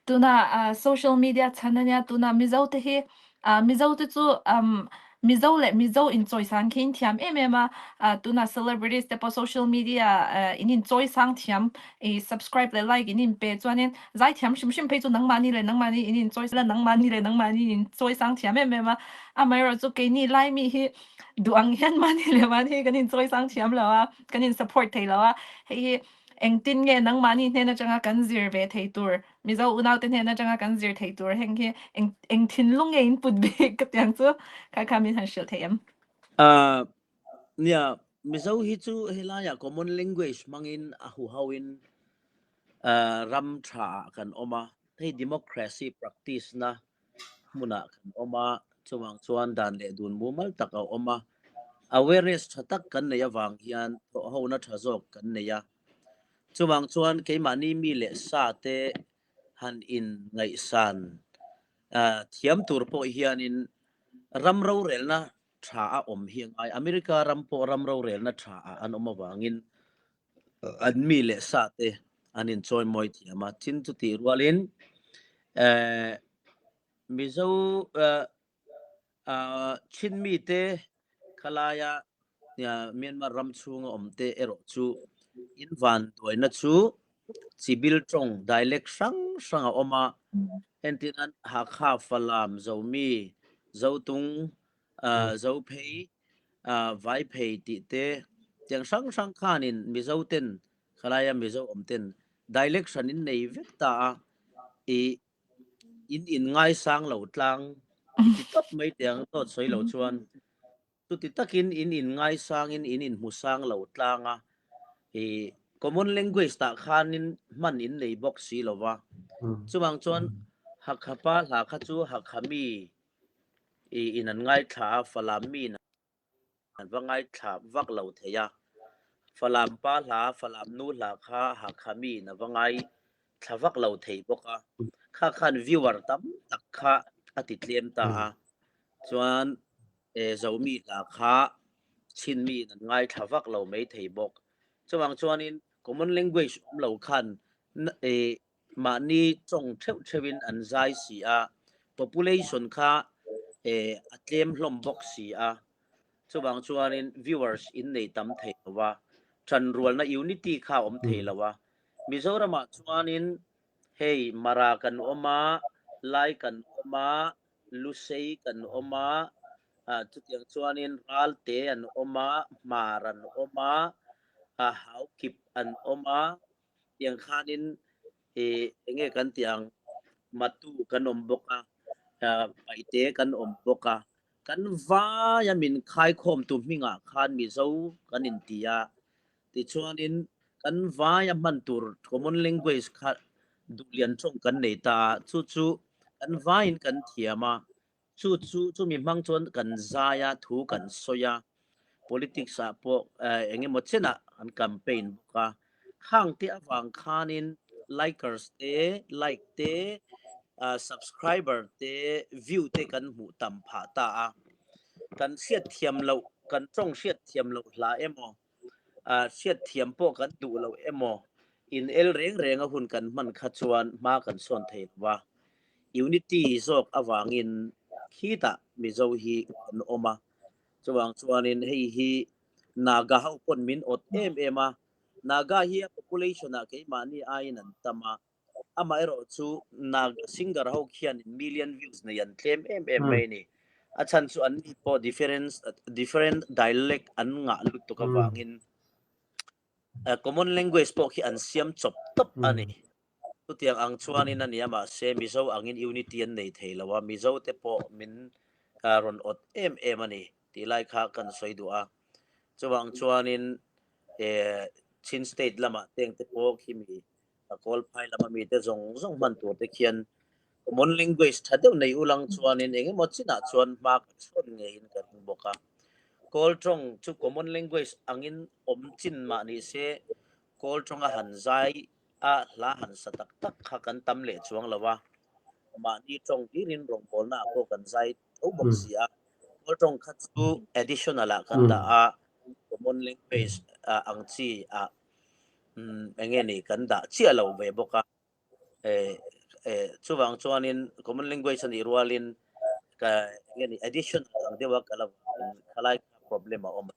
Tuna social media chhan ania tuna Mizo te hi Mizo te chu Mizo leh Mizo inchawisang khi in thiam em em a, tuna celebrities te pawh social media in inchawisang thiam i subscribe leh like in inpe chuanin zaithiam hrim hrim phei chu nangmahni leh nangmahni in inchawi nangmahni leh nangmahni in inchawisang thiam em em a, amaherawhchu chu keini Laimi hi duh ang hian mahni leh mahni kan inchawisang thiam lo a, kan in support thei lo a, hei hi Engtin nge nangmahni hnen atanga kan zir ve thei tur, Mizo unaute hnen atanga kan zir thei tur heng hi eng eng thinlung nge in put bik ka tiang chu kha kha min han hrilh thei em? Uh, nia, Mizo hi chu helaiah common language hmangin a huhoin uh, ram tha ah kan awm a, hei democracy practice na hmunah kan awm a, chuvang chuan dan leh dun mumal tak a awm a, awareness tha tak kan neih avang hian thawhhona tha zawk kan nei a, chuvang chuan keimahni mi leh sa te han in ngaihsan thiam tur pawh hianin ram rorelna tha a awm hi a ngai. America ram pawh ram rorelna tha ah an awm avangin an mi leh sa te an inchawimawi thiam a, chin chutih rualin eh Mizo eh ah Chin mite khalaia Myanmar ram chhunga awm te erawh chu in vanduaina chu chibil tawng dialect hrang hrang a awm a, entirnan Hakha, Falam, Zomi, Zotung, Zophei, Vaiphei tih te tiang hrang hrang khanin Mizo ten khalaia Mizo awm ten dialect hran in nei vek ta a, ih in in ngaisang lo tlang ti tawp mai tiang dawt sawi lo chuan Chuti takin in inngaisangin in inhmusang lo tlang a, i common language tah khanin hman in nei bawk si lo va. Chuvang chuan Hakha pa hla kha chu Hakha mi i in an ngaithla a, Falam mi in an va ngaithla vak lo thei a. Falam pa hla, Falam nu hla kha Hakha mi in a va ngaithla vak lo thei bawk a. Kha khan viewer tam tak kha a ti tlem ta a. Chuan Zomi hla kha Chinmi in an ngaithla vak lo mai thei bawk. Chuvang chuanin common language awm lo khan mahni tawng theuh theuhin an zai si a, population kha a tlem hlawm bawk si a. Chuvang chuanin viewers in nei tam thei lo va, tanrualna unity kha a awm thei lo a. Mizoramah chuanin hei Mara kan awm a, Lai kan awm a, Lusei kan awm a, chutiang chuanin Ralte an awm a, Hmar an awm a, Haukip an awm a, tiang khanin eng nge kan tih ang, Matu kan awm bawk a, Paite kan awm bawk a, kan vaia min khaikhawmtu hmingah khan Mizo kan inti a, Tichuanin kan vaia hman tur common language kha duhlian tawng kan nei ta a, chu chu kan vaiin kan thiam a, chu chu chumi hmang chuan kan zai a, thu kan sawi a, politics ah pawh eng emaw chenah an campaign bawk a, khang te avang khanin likers te, like te, subscriber te, view te kan hmuh tam phah ta a, kan hriatthiam loh, kan tawng hriatthiam loh hla emaw, hriatthiam pawh kan duh loh emaw, in el reng reng a hun kan hman kha chuan hma kan sawn thei lo va. Unity zawk avangin khitah Mizo hi kan awm a, chuvang chuanin hei hi Naga ho pawn min awt em em a, Naga hi a population ah keimahni aiin an tam a, Amaherawh chu Naga singer ho khian million views nei an tlem em em mai a ni. A chhan chu an ni pawh difference different dialect an ngah lutuk avangin common language pawh khi an siam chawp tawp a ni. Chutiang ang chuanin a ni a, mahse Mizo angin unity an nei thei lo a, Mizo te pawh min rawn awt em em a ni tih lai kha kan sawi duh a. Chuvang chuanin Chin state lamah teng te pawh khi mi A kawlphai lama mite zawng zawng hman tur te khian common language tha deuh nei ulang chuanin eng emaw chinah chuan hma kan sawn ngeiin ka ring bawk a. Kawl tawng chu common language angin awm chin mah ni se kawl tawnga han zai a hla han sa tak tak kha kan tam leh chuang lo a. Mahni tawng hlirin rawngbawlna ah pawh kan zai tho bawk si a. Kawl tawng kha chu additional ah kan dah a, common language ang chi ah eng nge ni kan dah chiah lo ve bawk a. Chuvang chuanin common language a nih rualin ka nge ni additional ang deuha kal avangin khalai kha problem a awm a.